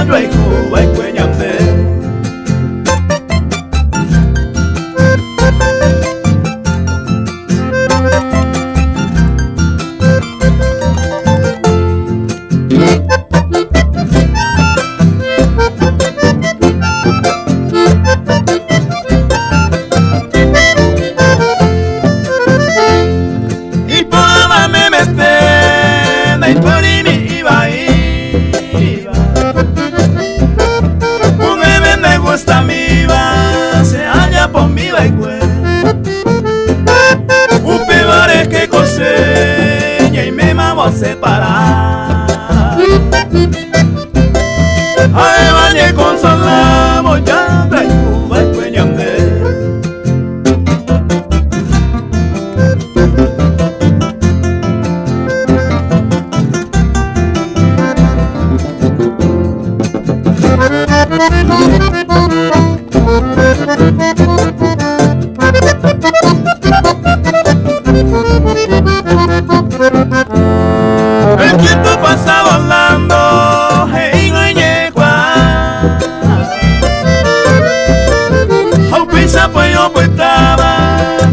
Jajoayhu va'ekue ñande. Iporãva memete ndaipórimi ivaíva. Upépe ndegustamíva che ajapomi va'ekue. Upévare ko che ñaimémavo separa. Ha'éva ñekonsolávo jatrayhu va'ekue ñande. El tiempo pasa volando, hey, ha upéicha pues opytáva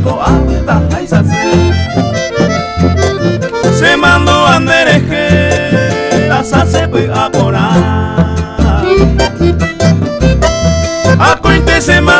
ko'ápe tahaisasy. Che mandu'a nderehe rasa che py'a porã. Akóinte che.